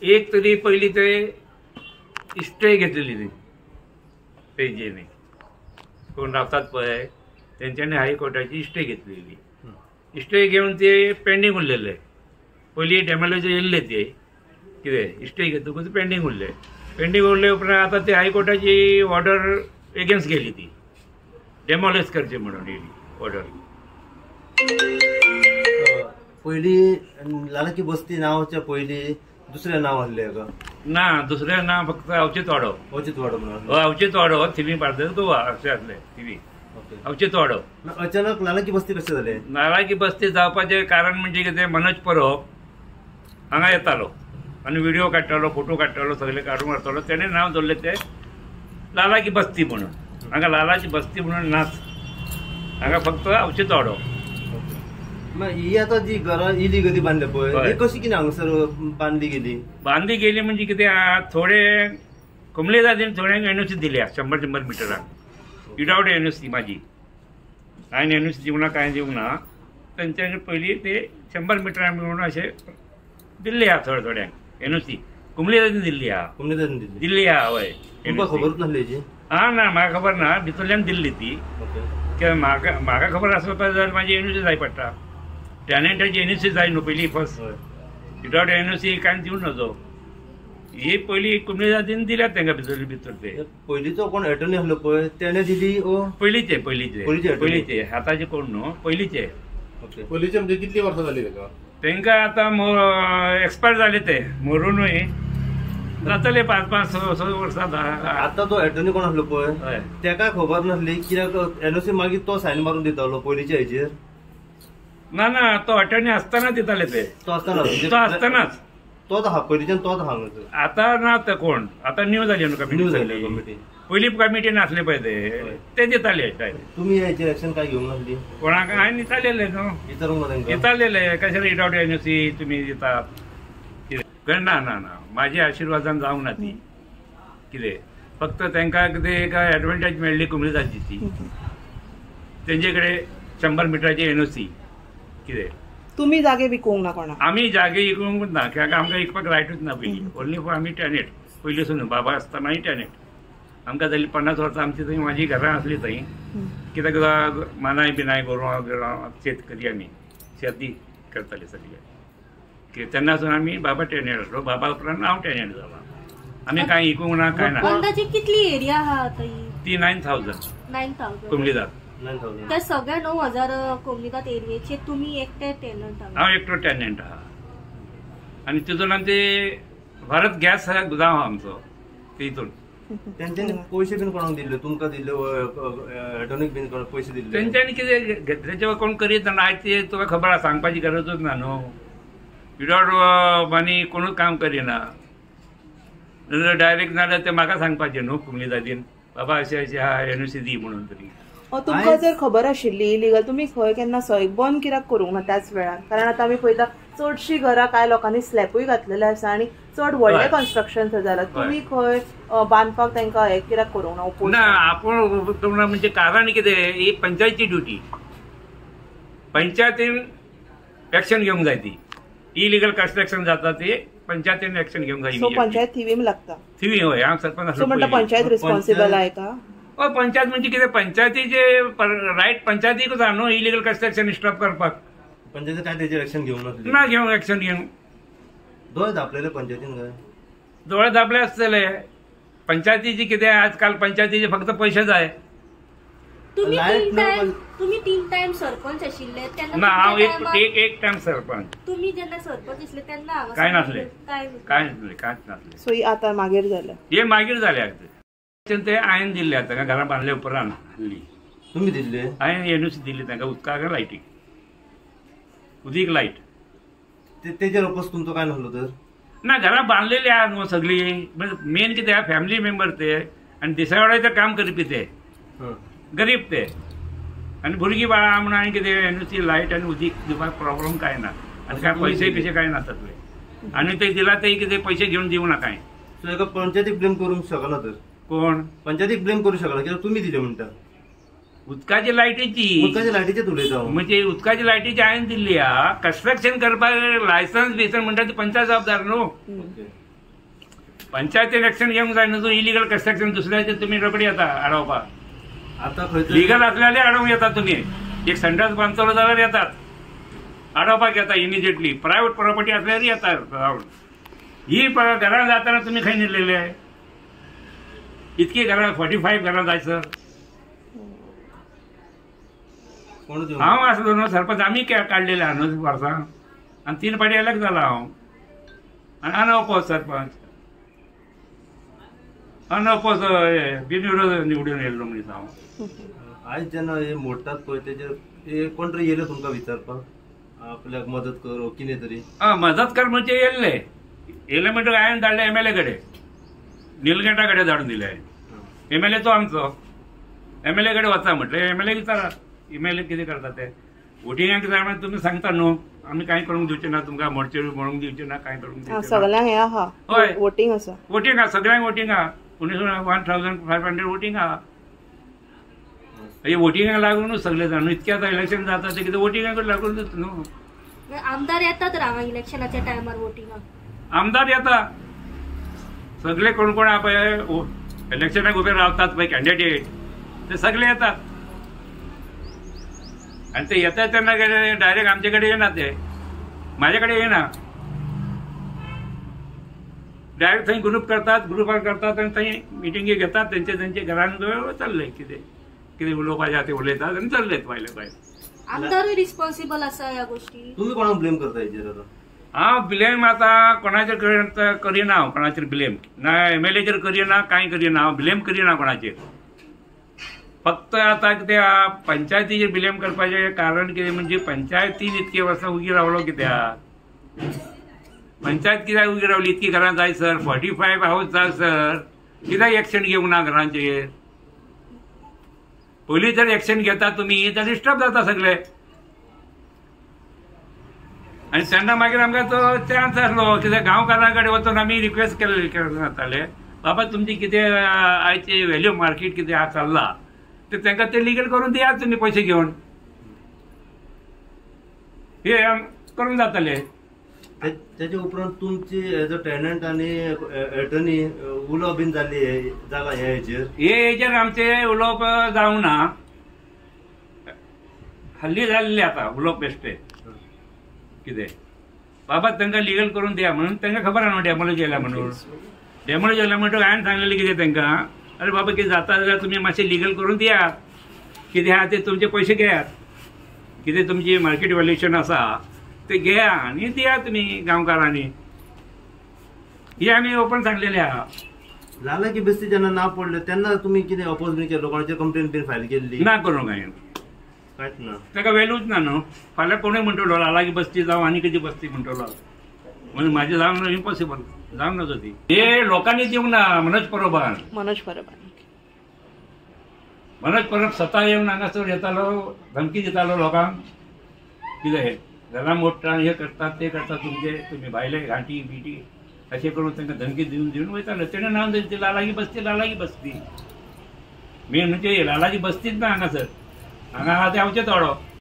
एक तरी पयलीं ते स्टे घेतलेली ती पेजेने कोण रावतात पळय तेंच्यांनी हायकोर्टाची स्टे घेतलेली. स्टे घेवन ते पेंडींग उरलेले. पयलीं डॅमेज येयल्ले ते कितें स्टे घेतकूच पेंडींग उरले. पेंडींग उरले उपरांत आतां ते हायकोर्टाची ऑर्डर एगेन्स्ट गेली ती डेमोलिश करची म्हणून येयली ऑर्डर. पयलीं लालाकी बस्ती नांवाच्या पयलीं दुसरें नांव आसलें का ना? दुसरें नांव फक्त अवचितवाडो. अवचितवाडो म्हणून अवचितवाडो थिवी बार्देस गोवा अशें आसलें थिवी अवचितवाडो. अचानक लालाकी बस्ती कशें जालें? लालाकी बस्ती जावपाचें कारण म्हणजे कितें, मनोज परब हांगा येतालो आनी व्हिडिओ काडटालो, फोटो काडटालो, सगळें काडून व्हरतालो. तेणें नांव दवरलें तें लालाकी बस्ती म्हणून. हांगा लालाची बस्ती म्हणून नाच, हांगा फक्त अवचितवाडो. ही आतां जी घरां इलिगली बांदल्या पळय, कशी कितें हांगासर बांदली गेली? बांदली गेली म्हणजे कितें, थोडे कुमले जातीन थोड्यांक एनओसी दिल्या 100 100 मिटरांक विदावट एनओसी. माझी हांवें एनओसी दिवंक ना, कांय दिवंक ना. तेंच्यांनी पयलीं ते 100 मिटरांक म्हणून अशें दिल्ले आहा थोड्या थोड्यांक एनओसी. कुमले जातीन दिल्ली आहा. कुमले जातीन दिल्ली आहा. हय, तुमकां खबरूच नासली हेजी? आं ना, म्हाका खबर ना, भितरल्यान दिल्ली ती. कित्याक म्हाका म्हाका खबर आसलो जाल्यार म्हाजी एनओसी जाय पडटा. टॅनंटाची एनओसी जाय न्हू पयलीं फर्स्ट. विदावट एनओसी कांय दिवं नजो. ही पयलीं कुमले जातीन दिल्यात तांकां भितर भितर ते. पयलींचो कोण एटर्नी आसलो पळय तेणें दिली? पयलींचे पयलींचे पयलींचे, आतांचे कोण न्हू, पयलींचे. पयलींचे म्हणजे कितलीं वर्सां जालीं ताका? तांकां आतां एक्सपायर जाले ते, मरुनूय जातले 5 5 6 6 वर्सां. आतां तो एटर्नी कोण आसलो पळय तेका खबर नासली कित्याक एनओसी मागीर तो सायन मारून दितालो पयलींच्या हेजेर? ना ना, तो अटर्नी आसतना दिताले ते. तो आसतना, तो आसतनाच तोच आहा पयलींच्यान, तोच आहा. आतां ना ते कोण, आतां न्यू जाली न्हू कमिटी. न्यू जाली कमिटी, पयलीं कमिटी नासले पळय ते दिताले. तुमी हेचेर एक्शन काय घेवंक नासली कोणाक? हांवें विचारलेलें न्हू, विचारूंक ना तांकां? विचारलेलें कशें विदावट एनओसी तुमी दितात? कितें ना ना ना, म्हाज्या आशिर्वादान जावंक ना ती. कितें फक्त तांकां कितें एक एडवांटेज मेळ्ळी कुमलेजाची ती, तेंचे कडेन 100 मिटराची एनओसी. कितें तुमी जागे विकूंक ना कोणाक? आमी जागे विकूंक ना, कित्याक आमकां विकपाक रायटूच ना पयलीं. ओन्ली फॉर आमी टॅनेट पयलीं बाबा आसतनाय टॅनेट. आमकां जाली 50 वर्सां आमची थंय म्हाजी घरां आसली थंय. कित्याक मानाय बिनाय गोरवां बिरवां शेतकरी आमी शेती करताले सगळे. कित्याक तेन्नासून आमी बाबा टॅनेट आसलो, बाबा उपरांत हांव टॅनेट जाला. आमी कांय विकूंक ना, कांय ना. अंदाजे कितली एरिया आहा आतां ही? ती 9000 9000 कुमलीदाद. त्या सगळ्या 9000 कोमनीदाद एरियेचे तुमी एकटे टेनंट आहा? हांव एकटो टेनंट आहा. आनी तितून आमचे भारत गॅस गुदांव आहा आमचो तितून. तेंच्यांनी पयशे बीन कोणाक दिल्ले? तुमकां दिल्ले एटर्नीक बीन कोणाक पयशे दिल्ले? तेंच्यांनी कितें घेतल्याच्या कोण करीत ना. आयज ते तुका खबर आसा, सांगपाची गरजूच ना न्हू. विदावट मनी कोणूच काम करिना. डायरेक्ट नाजाल्यार ते म्हाका सांगपाचें न्हू कुमलीदादीन, बाबा अशें अशें आहा एनओसी दी म्हणून तरी. तुमकां जर खबर आशिल्ली इलिगल, तुमी खंय केन्ना सय बंद कित्याक करूंक ना त्याच वेळार? कारण आतां आमी पळयता चडशीं घरां कांय लोकांनी स्लॅपूय घातलेले आसा आनी चड व्हडलें कन्स्ट्रक्शन थंय जालां. तुमी खंय बांदपाक तांकां हें कित्याक करूंक ना? ना, आपूण म्हणजे कारण कितें, ही पंचायतची ड्युटी. पंचायतीन एक्शन घेवंक जाय ती. इलिगल कन्स्ट्रक्शन जाता ते पंचायतीन एक्शन घेवंक जाय. सो पंचायत थिवीम लागता? थिवी हय, हांव सरपंच आसलो. म्हणटा पंचायत रिस्पॉन्सिबल आहे का? हय, पंचायत म्हणजे कितें, पंचायतीचे रायट पंचायतीकूच आहा न्हू इलिगल कन्स्ट्रक्शन स्टॉप करपाक. पंचायती काय तेजेर एक्शन घेवंक नासली? ना घेवंक एक्शन घेवंक. दोळे धापलेले पंचायतीन काय? दोळे धापले आसतले पंचायतीची. कितें आजकाल पंचायतीचे फक्त पयशे जाय. तुम्ही 3 टायम सरपंच आशिल्ले तेन्ना? ना, हांव एक एक टायम सरपंच. तुम्ही जेन्ना सरपंच आसले तेन्ना काय नासले, काय नासले, कांयच नासले. सो आतां मागीर जालें हे, मागीर जालें ते हांवें दिल्ले. आतां घरां बांदले उपरांत हाडली. तुमी दिल्ले? हांवें एनओसी दिल्ली तांकां उदकाक लायटीक, उदीक लायट. तेजेर ओपोज तुमचो काय नासलो तर? ना, घरां बांदलेली आहा न्हू सगळीं. मेन कितें आहा, फॅमिली मेंबर ते आनी दिसा वेळार काम करपी ते, गरीब ते, आनी भुरगीं बाळां म्हणून आनी कितें एनओसी लायट आनी उदीक दिवपाक प्रॉब्लम कांय ना. आनी कांय पयशे बिशे कांय ना तसले. आनी ते दिला ते कितें पयशे घेवन दिवं ना कांय. सो एका पंचायतीक ब्लेम करूंक शकना तर? कोण पंचायतीक ब्लेम करूं शकना कित्याक तुमी दिले म्हणटा? उदकाची लायटीची, उदकाच्या लायटीचेच उलयता हांव. म्हणजे उदकाची लायटीची हांवें दिल्ली आहा. कन्स्ट्रक्शन करपाक लायसन्स बिसन म्हणटा ती पंचायत जबाबदार न्हू. पंचायतीन एक्शन घेवंक जाय न्हू. इलिगल कन्स्ट्रक्शन दुसऱ्याचे तुमी रोखडी येता आडोवपाक. आतां खंय लिगल आसल्यार आडोवंक येता तुमी. एक संडास बांदतलो जाल्यार येतात आडोवपाक येता इमिजिएटली. प्रायवेट प्रॉपर्टी आसल्यार येता रावून. ही घरां जाताना तुमी खंय न्हिदलेले? इतकी घरां 45 घरां जाय सर. हांव आसलो न्हू सरपंच, आमी काडलेले आहा न्हू वर्सां, आनी 3 फावटी एलॅक्ट जाला हांव, आनी अनअपोज सरपंच, अनअपोज बिनविरोध निवडून येयल्लो मनीस हांव. आयज जेन्ना हे मोडटात पळय तेजेर कोण तरी येयले तुमकां विचारपाक आपल्याक मदत कर कितें तरी? मदत कर म्हणजे येयल्ले, येयले म्हणटकच हांवें धाडले एमएलए कडेन, निलकंठा कडेन धाडून दिले. एमएलए तो आमचो, एमएलए कडेन वचा म्हटलें, एमएलए विचारात एमएलए कितें करता ते. वोटिंगाक जाय म्हणल्यार तुमी सांगता न्हू आमी कांय करूंक दिवचे ना तुमकां, मोडचे म्हणूंक दिवचे ना, कांय करूंक दिवचे ना. सगळ्यांक हें आहा, हय वोटींग आसा, वोटींग आहा, सगळ्यांक वोटींग आहा. 1500 वोटींग आहा. हे वोटिंगाक लागूनच सगळे जाण इतके आतां इलेक्शन जाता ते कितें वोटिंगाक लागूनच न्हू. आमदार येतात हांगा इलेक्शनाच्या टायमार वोटिंगाक? आमदार येता सगळे, कोण कोण आहा पळय इलेक्शनाक उबे रावतात पळय कॅन्डिडेट, ते सगळे येतात. आनी ते येतात तेन्ना डायरेक्ट आमचे कडेन येना, ते म्हाजे कडेन येना, डायरेक्ट थंय ग्रुप करतात, ग्रुपार करतात आनी थंय मिटिंगी घेतात तेंचे तेंचे घरान चल्ले कितें कितें उलोवपाचें आहा तें उलयतात आनी चल्ले भायले भायर. आमदारूय रिस्पॉन्सिबल आसा ह्या गोश्टी. तुमी कोणाक ब्लेम करता हेजेर आतां? हांव ब्लेम आतां कोणाचेर करिना, हांव कोणाचेर ब्लेम ना, एमएलएचेर करिना, कांय करिना, हांव ब्लेम करिना कोणाचेर. फक्त आतां कितें आहा पंचायतीचेर ब्लेम करपाचें कारण कितें म्हणजे पंचायतीन इतके वर्सां उगी रावलो कित्याक? पंचायत कित्याक उगी रावली? इतकी घरां जाय सर, 45 हावज जाय सर, कित्याक एक्शन घेवंक ना घरांचेर? पयलीं जर एक्शन घेता तुमी तर डिस्टर्ब जाता सगळे. आनी तेन्ना मागीर आमकां तो चान्स आसलो कित्याक गांवकारां कडेन वचून आमी रिक्वेस्ट केल्ले जाताले, बाबा तुमची कितें आयची व्हॅल्यू मार्केट कितें आहा चल्ला ते तांकां ते लिगल करून दियात तुमी पयशे घेवन, हे करून जाताले. तेच्या उपरांत तुमची एज अ टेनंट आनी एटर्नी उलोवप बीन जाल्ली जाला हे हेजेर? हे हेजेर आमचें उलोवप जावंक ना, हल्ली जाल्लें आतां उलोवप बेश्टें कितें बाबा तांकां लिगल करून दिया म्हणून. तांकां खबर आहा न्हू डॅमोलेज येयला म्हणून. डॅमोलेज येयला म्हणटकच हांवें सांगलेलें कितें तांकां, अरे बाबा कितें जाता जाल्यार तुमी मातशें लिगल करून दियात, कितें आहा ते तुमचे पयशे घेयात, कितें तुमची मार्केट व्हॅल्युएशन आसा ते घेया आनी दिया तुमी गांवकारांनी. हे आमी ओपन सांगलेले आहा. लाला की बेस्ती जेन्ना ना पडले तेन्ना तुमी कितें अपोज बीन केलो? कोणाचेर कंप्लेन बीन फायल केल्ली? ना करूंक हांवें, कांयच ना. ताका व्हॅल्यूच ना न्हू. फाल्यां कोणूय म्हणटलो लाला की बस्ती जावं आनी कितें बस्ती म्हणटलो, म्हणून म्हाजें जावंक इम्पॉसिबल, जावंक नजो ती. हे लोकांनी दिवंक ना मनोज परबान, मनोज परबान, मनोज परब स्वता येवन हांगासर येतालो, धमकी दितालो लोकांक कितें घरां मोडटा, हे करतात ते करतात तुमचे, तुमी भायले घांटी बिटी अशें करून तांकां धमकी दिवन दिवन वयताले. तेणें नांव दिलें ती लालागी बस्ती, लालागी बस्ती. मेन म्हणजे लालाची बस्तीच ना हांगासर, हांगा आहा ते आमचे थोडो.